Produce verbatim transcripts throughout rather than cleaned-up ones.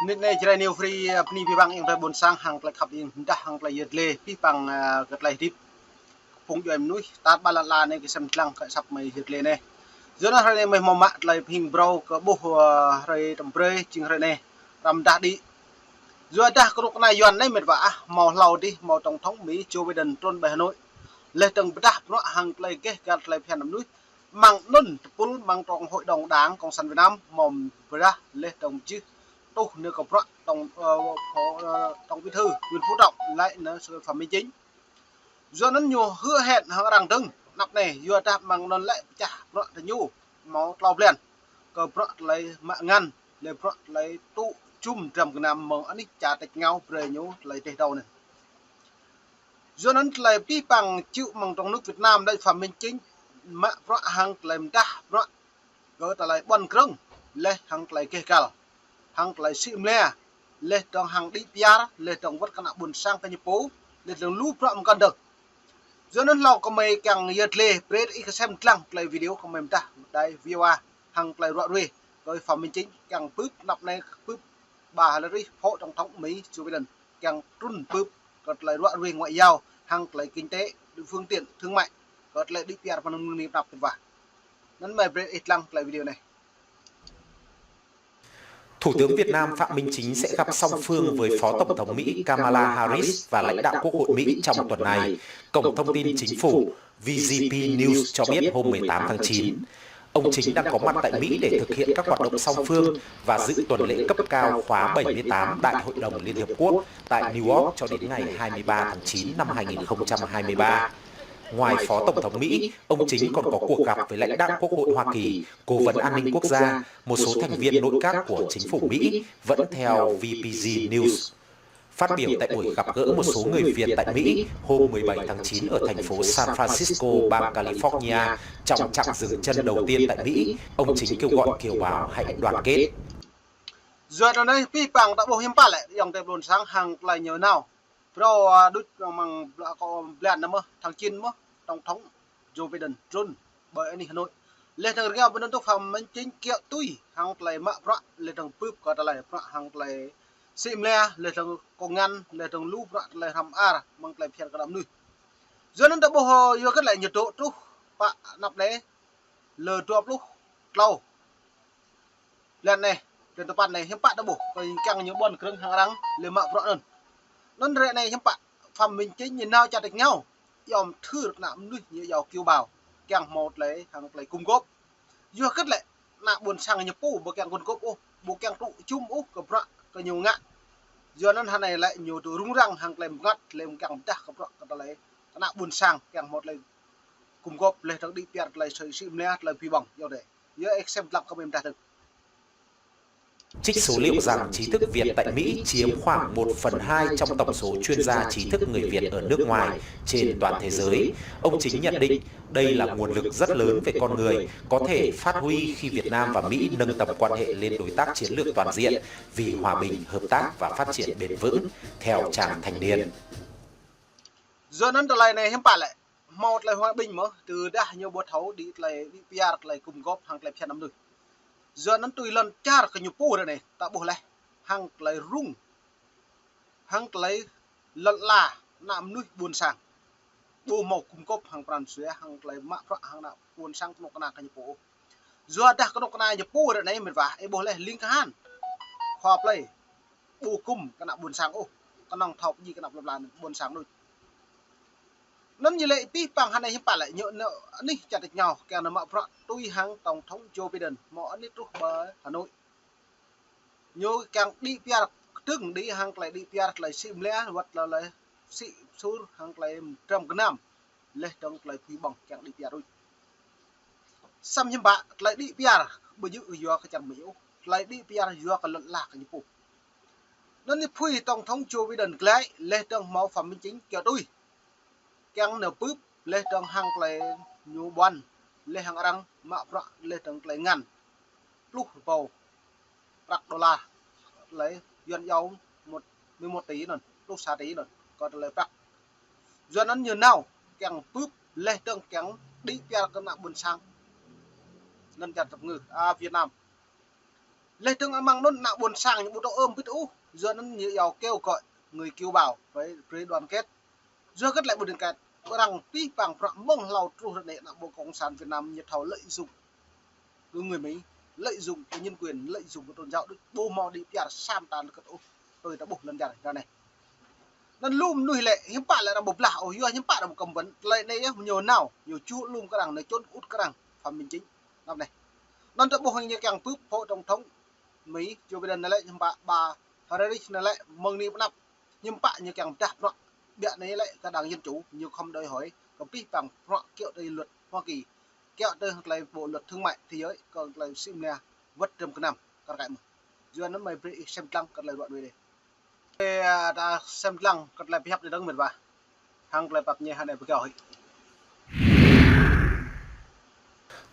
Mơnit anai Jrai New Free, ơ, bơni abih bang ayŏng adơi ƀôn sang hăng tơlơi khăp ing mơdah hăng tơlơi yơr dlê abih bang, ơ, kơ tơlơi hơdip phung djuai mơnuih tat ƀar lŏn ala anai kơsem dlăng kơ asăp mơi yơr dlê anai. Yua anŭn hrơi anai mơi hmâo mă tơlơi pơhing brâo kơ ƀuh, ơ, hrơi tơm brơi jing hrơi anai. Răm dah đĭ. Yua dah kơnuk kơna Yuan anai mĕt wa ah, hmâo hlâo dih, hmâo tổng thống Mi Joe Biden trŭn ƀơi Hà Nội. Laih dơ̆ng pơdah bruă hăng tơlơi gêh gal tơlơi phiăn mơnuih. Mơ̆ng anŭn tơpul mơ̆ng trong hội đồng đảng Cộng sản Việt Nam, hmâo pơdah laih dơ̆ng pơjưh tuh nao kơ bruă tổng, ơ, phó, ơ, tổng bí thư Nguyễn Phú Trọng, laih anŭn Phạm Minh Chính. Yua anŭn ñu hứa hẹn hăng arăng dơ̆ng, anăp anai, yua dah mơ̆ng anŭn lĕ pơčah bruă tơ ñu, hmâo klâo blan, kơ bruă tơlơi mă ngăn, laih bruă tơlơi tŭ jum dram gơnam mơ̆ng anih čar tač rơngiao brơi ñu tơlơi teh dâu anai. Yua anŭn tơlơi abih bang čư̆ mơ̆ng trong nước Việt Nam, laih Phạm Minh Chính mă bruă hăng tơlơi mơdah bruă kơ tơlơi ƀuăn krơ̆ng, laih hăng tơlơi gêh gal, hăng tơlơi sĭ mlia, laih dơ̆ng hăng đĭ piar, laih dơ̆ng wơ̆t kơ ană ƀôn sang kơ ñu pô, laih dơ̆ng lu bruă mơkăn dơ̆ng. Yua anŭn hlâo kơmơi kiăng yơr dlê, brơi ih kơsem dlăng tơlơi video kơmơi mơdah đài V O A, hăng tơlơi ruă ruê, kơ Phạm Minh Chính kiăng bưp anăp anai bưp ba hlơi rih phó tổng thống Mi Joe Biden kiăng trŭn bưp kơ tơlơi ruă ruê ngoại giao, hăng tơlơi kinh tế, phương tiện thương mại, kơ tơlơi đĭ piar pơnơ̆ng mơnơ̆ng anăp mĕt wa. Anŭn mơi brơi ih dlăng tơlơi video anai. Thủ tướng Việt Nam Phạm Minh Chính sẽ gặp song phương với Phó Tổng thống Mỹ Kamala Harris và lãnh đạo Quốc hội Mỹ trong tuần này, Cổng Thông tin Chính phủ V G P News cho biết hôm mười tám tháng chín. Ông Chính đang có mặt tại Mỹ để thực hiện các hoạt động song phương và dự tuần lễ cấp cao khóa bảy mươi tám Đại hội đồng Liên Hiệp Quốc tại New York cho đến ngày hai mươi ba tháng chín năm hai nghìn không trăm hai mươi ba. Ngoài Phó Tổng thống Mỹ, ông Chính còn có cuộc gặp với lãnh đạo Quốc hội Hoa Kỳ, Cố vấn An ninh Quốc gia, một số thành viên nội các của chính phủ Mỹ, vẫn theo V P G News. Phát biểu tại buổi gặp gỡ một số người Việt tại Mỹ hôm mười bảy tháng chín ở thành phố San Francisco, bang California, trong trạm dừng chân đầu tiên tại Mỹ, ông Chính kêu gọi kiều bào hãy đoàn kết. Yua anŭn anai abih bang ta ƀuh hiư̆m pă lĕ, ayŏng adơi ƀôn sang hăng tơlơi ñu nao. Brâo, ơ, đŭč mơ̆ng bla-, kơ blan anai mơ̆n, tháng chín mơ̆n, tổng thống Joe Biden trŭn ƀơi anih Hà Nội. Laih dơ̆ng rơngiao ƀơi anŭn tuh Phạm Minh Chính kiaŏ tui hăng tơlơi mă bruă, laih dơ̆ng bưp kơ tơlơi bruă hăng tơlơi sĭ mlia, laih dơ̆ng kông ngăn, laih dơ̆ng lu bruă tơlơi hrăm ar mơ̆ng tơlơi phiăn kơ ană mơnuih. Yua anŭn ta ƀuh, ơ, yua hơget lĕ ñu dŏ truh pă anăp anai lơ dua pluh klâo blan anai, blan tơpăn anai, hiư̆m pă ta ƀuh, kơ kiăng ñu ƀuăn krơ̆ng hăng arăng, laih mă bruă anŭn. Anŭn hrơi anai hiư̆m pă, Phạm Minh Chính ñu nao čar tač rơngiao, yom thưr ană mơnuih ñu iâu kiều bào, kiăng hmâo tơlơi, hăng tơlơi gum gôp. Yua hơget lĕ, ană ƀôn sang ñu pô, ƀu kiăng gum gôp ôh, ƀu kiăng tŭ jum ôh, kơ bruă, kơ ñu ngă. Yua anŭn hrơi anai lĕ ñu dŏ rŭng răng, hăng tơlơi mơngăt, tơlơi kiăng pơdah kơ bruă, kơ tơlơi, ană ƀôn sang, kiăng hmâo tơlơi gum gôp, laih dơ̆ng đĭ piar tơlơi sĭ, sĭ mlia, tơlơi bi bong, yua anŭn. Yua ih kơsem dlăng kơmơi mơdah dơ̆ng. Trích số liệu rằng trí thức Việt tại Mỹ chiếm khoảng một phần hai trong tổng số chuyên gia trí thức người Việt ở nước ngoài trên toàn thế giới. Ông Chính nhận định đây là nguồn lực rất lớn về con người, có thể phát huy khi Việt Nam và Mỹ nâng tầm quan hệ lên đối tác chiến lược toàn diện vì hòa bình, hợp tác và phát triển bền vững, theo trang Thanh Niên. Yua anŭn tơlơi anai hiư̆m pă lĕ, hmâo tơlơi hòa bình mơ̆n, tơdah ñu ƀu thâo đĭ tơlơi đĭ piar tơlơi gum gôp hăng tơlơi phiăn ană mơnuih. Yua anŭn tui lŏn čar kơ ñu pô hrơi anai, ta ƀuh laih, hăng tơlơi rŭng, hăng tơlơi lŏn ala ană mơnuih ƀôn sang. Ƀu hmâo gum gôp hăng pran jua, hăng tơlơi mă bruă hăng ană ƀôn sang kơnuk kơna kơ ñu pô. Yua dah kơnuk kơna ñu pô hrơi anai mĕt wa, ih ƀuh laih ling kahan. Khua plơi. Ƀu gum kơ ană ƀôn sang ôh. Kơnơ̆ng thâo pơjing kơ ană plơi pla ƀôn sang đôč. Anŭn ñu lĕ abih bang hrơi anai hiư̆m pă lĕ ñu, ñu anih čar tač rơngiao, kiăng nao mă bruă tui hăng tổng thống Joe Biden, hmâo anih truh ƀơi Hà Nội. Ñu kiăng đĭ piar kơdơ̆ng đĭ hăng tơlơi đĭ piar tơlơi sĭ mlia, wơ̆t tơlơi sĭ sur hăng tơlơi dram gơnam. Laih dơ̆ng tơlơi pui ƀong kiăng đĭ piar đôč. Samơ̆ hiư̆m pă, tơlơi đĭ piar ƀu djơ̆ yua kơ čar Mi ôh, tơlơi đĭ piar yua kơ lŏn ala kơ ñu pô. Anŭn ñu phui tổng thống Joe Biden glaĭ, laih dơ̆ng hmâo Phạm Minh Chính kiaŏ tui. Kiăng nao bưp, laih dơ̆ng hăng tơlơi ñu ƀuăn, laih hăng arăng mă bruă, laih dơ̆ng tơlơi ngăn. Pluh rơbâo prăk đôla, tơlơi Yuan iâu một, mười một tỷ anŭn, pluh sa tỷ anŭn, kơ tơlơi prăk. Yua anŭn ñu nao, kiăng bưp, laih dơ̆ng kiăng đĭ piar kơ ană ƀôn sang. Anŭn čar tơpơngư, a, Việt Nam. Laih dơ̆ng amăng anŭn ană ƀôn sang ñu ƀu tŭ ơm bĭt ôh. Yua anŭn ñu iâu kêu gọi người kiều bào phải, phải đoàn kết. Yua hơget lĕ ƀu đoàn kết? Arăng pih pang prăk mơ̆ng hlâo truh ră anai ană bộ cộng sản Việt Nam ñu thâo lợi dụng kơ người Mỹ, lợi dụng kơ nhân quyền, lợi dụng kơ tôn giáo đôč, ƀu hmâo đĭ pơyơr sa mơta hơget ôh. Tui ta ƀuh lŏn čar ră anai. Anŭn lu mơnuih lĕ hiư̆m pă lĕ arăng ƀu blah ôh, yua hiư̆m pă arăng ƀu cấm vận. Tơlơi anai yơh ñu nao, ñu čuh lŏm kơ arăng, ñu trốn út kơ arăng, Phạm Minh Chính. Anŭn anai. Anŭn ta ƀuh ñu kiăng bưp phó tổng thống Mỹ, Joe Biden anai lĕ, hiư̆m pă bà Harris anai lĕ, mơ̆ng anai pơ anăp, hiư̆m pă ñu kiăng pơdah bruă. Biă anai lĕ kơ đảng Dân Chủ, ñu không đòi hỏi kơ pih pang bruă kiăo tui luật Hoa Kỳ, kiăo tui tơlơi bộ luật thương mại thế giới, kơ tơlơi sĭ mơnia wơ̆t trăm kơnăm, kar kaĭ mơ̆n. Yua anŭn mơi brơi ih sem lăng kơ tơlơi ruă đuaĭ dih. Ê, a, ta sem lăng kơ tơlơi pơhiăp đơi dơ̆ng mĕt wa. Hăng tơlơi pap ñe hơnai pơgao hĭ.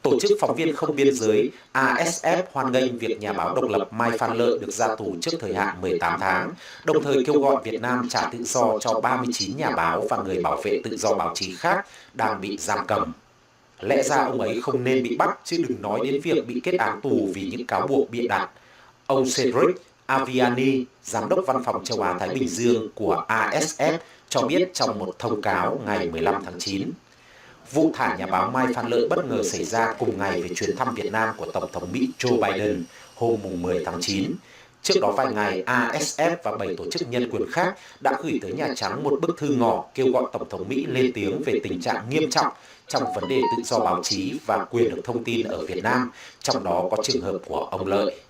Tổ chức Phóng viên Không Biên Giới, A S F, hoan nghênh việc nhà báo độc lập Mai Phan Lợi được ra tù trước thời hạn mười tám tháng, đồng thời kêu gọi Việt Nam trả tự do cho ba mươi chín nhà báo và người bảo vệ tự do báo chí khác đang bị giam cầm. Lẽ ra ông ấy không nên bị bắt, chứ đừng nói đến việc bị kết án tù vì những cáo buộc bịa đặt. Ông Cedric Aviani, Giám đốc Văn phòng Châu Á Thái Bình Dương của A S F, cho biết trong một thông cáo ngày mười lăm tháng chín. Vụ thả nhà báo Mai Phan Lợi bất ngờ xảy ra cùng ngày về chuyến thăm Việt Nam của Tổng thống Mỹ Joe Biden hôm mùng mười tháng chín. Trước đó vài ngày, A S F và bảy tổ chức nhân quyền khác đã gửi tới Nhà Trắng một bức thư ngỏ kêu gọi Tổng thống Mỹ lên tiếng về tình trạng nghiêm trọng trong vấn đề tự do báo chí và quyền được thông tin ở Việt Nam, trong đó có trường hợp của ông Lợi.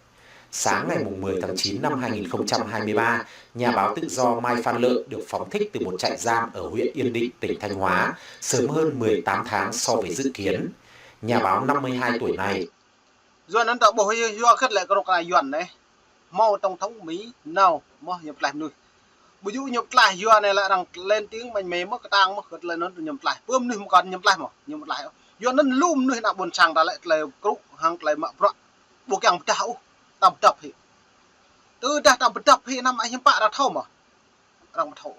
Sáng ngày mùng mười tháng chín năm hai nghìn không trăm hai mươi ba, nhà báo tự do Mai Phan Lợi được phóng thích từ một trại giam ở huyện Yên Định, tỉnh Thanh Hóa, sớm hơn mười tám tháng so với dự kiến. Nhà báo năm mươi hai tuổi này. Yua anŭn ta ƀuh yơh, yua hơget lĕ kơnuk kơna Yuan anai. Hmâo tổng thống Mỹ nao mơ̆ ñu pơtlaih mơnuih. Ƀu djơ̆ ñu pơtlaih, yua anai lĕ arăng lên tiếng mạnh mẽ mơ̆, kơtang mơ̆, hơget lĕ anŭn ñu pơtlaih. Pơ mơnuih mơkŏn ñu pơtlaih mơ̆, ñu pơtlaih. Yua anŭn lu mơnuih ană ƀôn sang ta lĕ tơlơi krŭ hăng tơlơi mă bruă ƀu kiăng pơdah ôh, ta pơdŏp hĭ. Tơdah ta pơdŏp hĭ anăm ai hiư̆m pă arăng thâo mơ̆. Arăng ƀu thâo.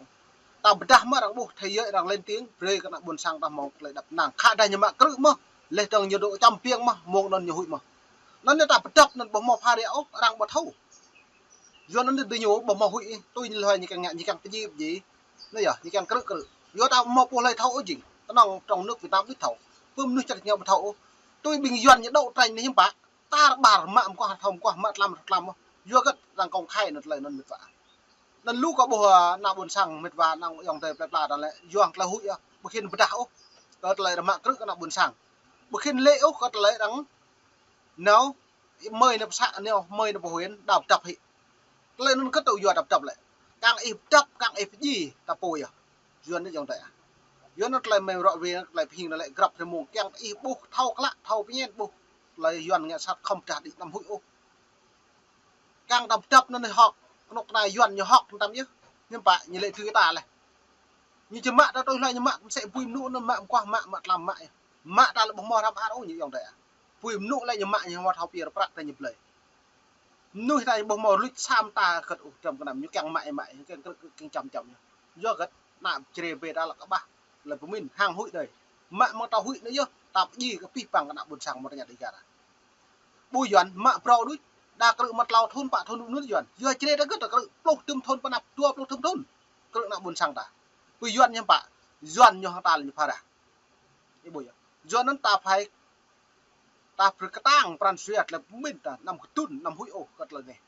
Ta pơdah mơ̆ arăng ƀuh thế giới arăng lên tiếng, brơi kơ ană ƀôn sang ta hmâo tơlơi đăp năng. Khă dah ñu mă krư̆ mơ̆, laih dơ̆ng ñu dŏ čăm piêng mơ̆, mông anŭn ñu huĭ mơ̆. Anŭn ñu ta pơdŏp anŭn ƀu hmâo phara ôh, arăng ƀu thâo. Yua anŭn ñu ƀu hmâo huĭ, tui ñu hlơi ñu kiăng ngă, ñu kiăng pơdjai pơdjai. Anai yơh, ñu kiăng krư̆ krư̆. Yua ta ƀu hmâo pô hlơi thâo ôh jing. Tơnŏng trong nước Việt Nam đôč thâo. Pơ mơnuih čar ñu ƀu thâo ôh. Tui ƀing Yuan ñu đấu tranh anai hiư̆m pă. Tar ƀar mă mơguah thâo mơguah, mă tlam thâo tlam mơ̆. Yua hơget arăng công khai anŭn tơlơi anŭn mĕt wa. Anŭn lu kơ ƀuh, a, ană ƀôn sang mĕt wa, ană ayŏng adơi plơi pla ta lĕ, yua tơlơi huĭ yơh, ƀu khĭn pơdah ôh kơ tơlơi arăng mă krư̆ kơ ană ƀôn sang. Ƀu khĭn lĕ ôh kơ tơlơi arăng nao mơi nao pơ să, nao mơi nao pơ huyện, đa pơdŏp hĭ. Tơlơi anŭn kơ tŭ yua đa pơdŏp lĕ. Kiăng ih pơdŏp, kiăng ih pơdjai, ta pô yơh. Yua anŭn ayŏng adơi ah. Yua anŭn tơlơi mơi rŏ ruai, tơlơi pơhing anai lĕ grăp hrơi mông, kiăng ih ƀuh thâo klă, thâo pơñen ƀuh. Tơlơi Yuan ngă sat khŏm pơdah đĭ anăm huĭ ôh. Kiăng ta pơdŏp anŭn hŏk, kơnuk kơna Yuan ñu hŏk tăm yơh. Hiư̆m pă ñu lĕ tui ta lĕ. Ñu či mă ta tui hlơi ñu mă, mơsĕ apui mơnŭ anŭn mă mơguah mă, mă tlam mă yơh. Mă ta lĕ ƀu hmâo hrăm ar ôh ñu ayŏng adơi ah. Apui mơnŭ lĕ ñu mă ñu hmâo thâo pơyơr prăk ta ñu blơi. Mơnuih ta ñu ƀu hmâo luč sa mơta hơget ôh trăm kơnăm, ñu kiăng mă mă, ñu kiăng krư̆ krư̆, kiăng čăm čăm yơh. Yua hơget, ană Jrai ƀing ta lăk kơƀah, lĕ pơmĭn hăng huĭ đơi. Mă mơ̆ng ta huĭ anai yơh, ta pơdjai kơ pih pang kơ ană ƀôn sang mơ̆ ta ña đĭ kar. Ƀu Yuan mă phrâo đôč, đa krư̆ mă klâo thŭn pă thŭn anŭn Yuan. Yua Jrai ta hơget ta krư̆ pluh tơm thŭn pơ anăp, dua pluh tơm thŭn. Krư̆ ană ƀôn sang ta. Ƀu Yuan ñu hiư̆m pă, Yuan ñu hăng ta lĕ ñu phara. Ih ƀuh yơh. Yua anŭn ta phải, ta brơi kơtang pran jua tơlơi pơmĭn ta, anăm kơtưn, anăm huĭ ôh kơ tơlơi anai.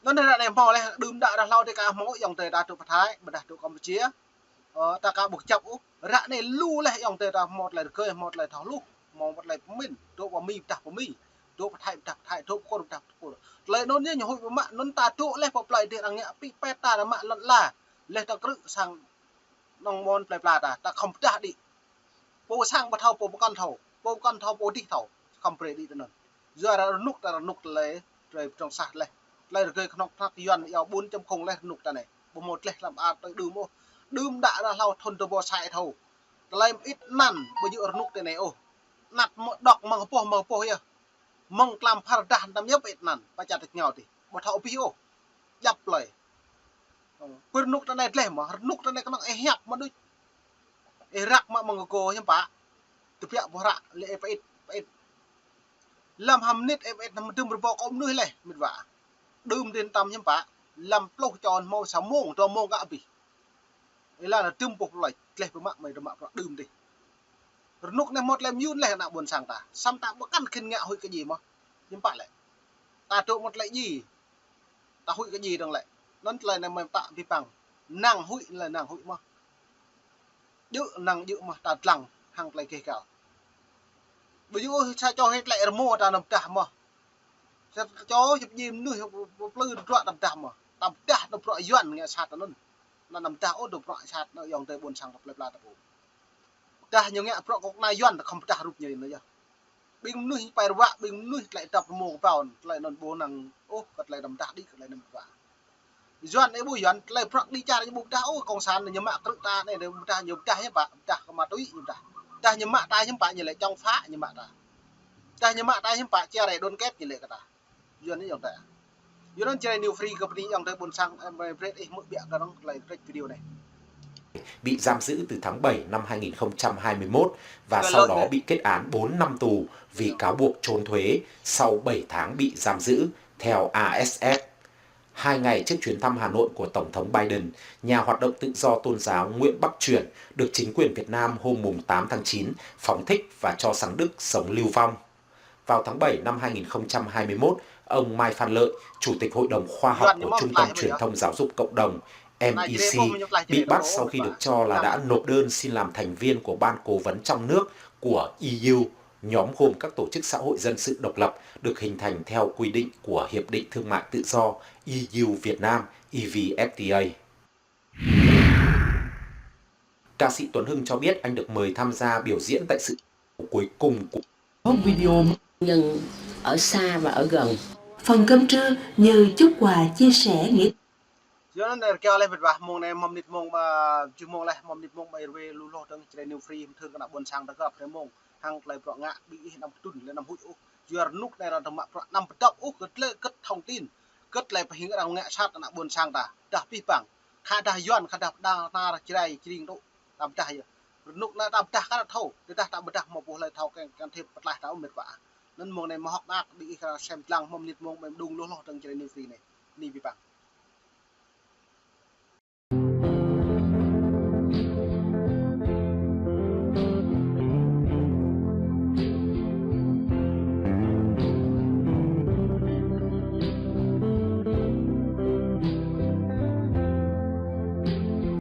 Anŭn ră anai hmâo laih, đưm đă ră hlâo dih aka hmâo ayŏng adơi ta dŏ pơ Thái, ƀôdah dŏ Campuchia. Ơ, ta aka ƀu kơjăp ôh. Ră anai lu laih ayŏng adơi ta hmâo tơlơi rơgơi, hmâo tơlơi thâo hluh, hmâo tơlơi pơmĭn, dŏ pơ Mi pơdah pơ Mi, dŏ pơ Thái pơdah pơ Thái, dŏ pơ Kur pơdah pơ Kur. Tơlơi anŭn yơh ñu huĭ ƀu mă, anŭn ta dŏ laih pơ plơi dih arăng ngă pĭ pet ta, arăng mă lŏn ala. Laih ta krư̆ sang nong mon plơi pla ta, ta khŏm pơdah đĭ. Pô sang ƀu thâo, pô pơkŏn thâo, pô pơkŏn thâo, pô dih thâo, khŏm brơi đĭ tơ anŭn. Yua arăng rơnŭk ta rơnŭk tơlơi, tơlơi pơdrŏng sah laih. Tơlơi rơgơi kơnuk kơna Yuan iâu bốn chấm không laih rơnŭk ta anai. Ƀu hmâo tlaih lăm ar tui đưm ôh. Đưm đă ră hlâo thŭn dua ƀôh sa ih thâo. Tơlơi mơit anăn, ƀu djơ̆ rơnŭk ta anai ôh. Anăt mơ̆ dŏ mơ̆ng hơpoh, mơ̆ng hơpoh yơh. Mơ̆ng tlam phar dah tăm yơh mơit anăn, pơ čar tač rơngiao dih. Ƀu thâo abih ôh. Djăp plơi. Pơ rơnŭk ta anai tlaih mơ̆, rơnŭk ta anai kơnơ̆ng ih hiăp mơ̆ đôč. Ih răk mă mơ̆ng kơ kô hiư̆m pă. Tơbiă ƀu răk lĕ ih pơit, pơit. Lăm ha mơnit em et năm dum rơbâo kơ mơnuih leh, mĭt wa. Dum dên tam hiưm pă, lăm pluh čô hmâo sa mông, dua mông kơ abih. Ih lăng na dum puh plơi, tleh pơmă mơi dơmă prăk dum dih. Rơnuk anai hmâo tơlơi mơyun leh ană ƀôn sang ta. Samơ̆ ta ƀu kăn khĭn ngă huĭ kơ djai mơh. Hiưm pă lĕ. Ta dŏ hmâo tơlơi djai. Ta huĭ kơ djai dơ̆ng lĕ. Anŭn tơlơi anai mơi pơtă abih bang. Năng huĭ lĕ năng huĭ mơh. Djơ̆ năng djơ̆ mơh ta dlăng hăng tơlơi gêh gal. Ƀu djơ̆ ôh sa čô hĭ tơlơi rơmô ta anăm pơdah mơh. Sa čô hĭ djai mơnuih pơplư tơdruă ta pơdah mơh. Ta pơdah tơdruă Yuan ngă sat anŭn. Anăm pơdah ôh tơdruă sat anŭn ayŏng adơi ƀôn sang ta plơi pla ta pô. Pơdah ñu ngă bruă kơ kơna Yuan ta khŏm pơdah rup ñu anŭn yơh. Ƀing mơnuih pơruă, ƀing mơnuih tơlơi dăp rơmô kơbao, tơlơi anŭn ƀu năng ôh kơ tơlơi anăm pơdah đĭ kơ tơlơi anăm pơdah. Yuan ih ƀu Yuan, tơlơi bruă đĭ čar ñu ƀu pơdah ôh, cộng sản ñu mă krư̆ ta anai, ñu pơdah, ñu pơdah hiưm pă, pơdah kơ ma túy ñu pơdah. Pơdah ñu mă ta hiưm pă, ñu lĕ chống phá ñu mă ta. Pơdah ñu mă ta hiưm pă, chia rẽ đoàn kết ñu lĕ kơ ta. Yuan anai ayŏng adơi. Yuan anŭn Jrai New Free kơ bơni ayŏng adơi ƀôn sang, em, brơi ih hmư̆ biă kơ anŭn tơlơi rĕč video anai. Bị giam giữ từ tháng bảy năm hai nghìn không trăm hai mươi mốt và sau đó bị kết án bốn năm tù vì cáo buộc trốn thuế sau bảy tháng bị giam giữ, theo A S F. Hai ngày trước chuyến thăm Hà Nội của Tổng thống Biden, nhà hoạt động tự do tôn giáo Nguyễn Bắc Truyển được chính quyền Việt Nam hôm mùng tám tháng chín phóng thích và cho sang Đức sống lưu vong. Vào tháng bảy năm hai nghìn không trăm hai mươi mốt, ông Mai Phan Lợi, Chủ tịch Hội đồng Khoa học của Trung tâm Truyền thông Giáo dục Cộng đồng, M E C, bị bắt sau khi được cho là đã nộp đơn xin làm thành viên của Ban Cố vấn trong nước của E U, nhóm gồm các tổ chức xã hội dân sự độc lập được hình thành theo quy định của Hiệp định Thương mại Tự do E U Việt Nam, E V F T A. Ca sĩ Tuấn Hưng cho biết anh được mời tham gia biểu diễn tại sự cuối cùng của Hút video nhưng ở xa và ở gần. Phần cơm trưa như chút quà chia sẻ nghĩa. Yua anŭn rơkâo leh mĭt wa, mông anai hmâo mơnit mông ƀa, tơjuh mông leh, hmâo mơnit mông ƀa rơwe lu hloh dơ̆ng Jrai New Free, mơthưr kơ ană ƀôn sang ta gơ̆p rơmông, hăng tơlơi bruă ngă ƀing ih anăm pơdun leh anăm huĭ ôh. Yua rơnuk anai arăng tơmă bruă anăm pơdŏp ôh, kơ tơlơi kơ thông tin, kơ tơlơi pơhing arăng ngă sat ană ƀôn sang ta, dah abih bang. Khă dah Yuan, khă dah pơdah nar Jrai, Jring tŭ, ta pơdah yơh. Rơnuk anai ta pơdah kơ thâo, tơdah ta pơdah hmâo ƀuh tơlơi thâo kiăng, kiăng thiêp pơtlaih ta ôh mĭt wa. Anŭn mông anai mơ̆ hŏk mơak ƀing ih kơ sem dlăng hmâo mơnit mông ƀem đung lu hloh dơ̆ng Jrai New Free anai. Bơni abih bang.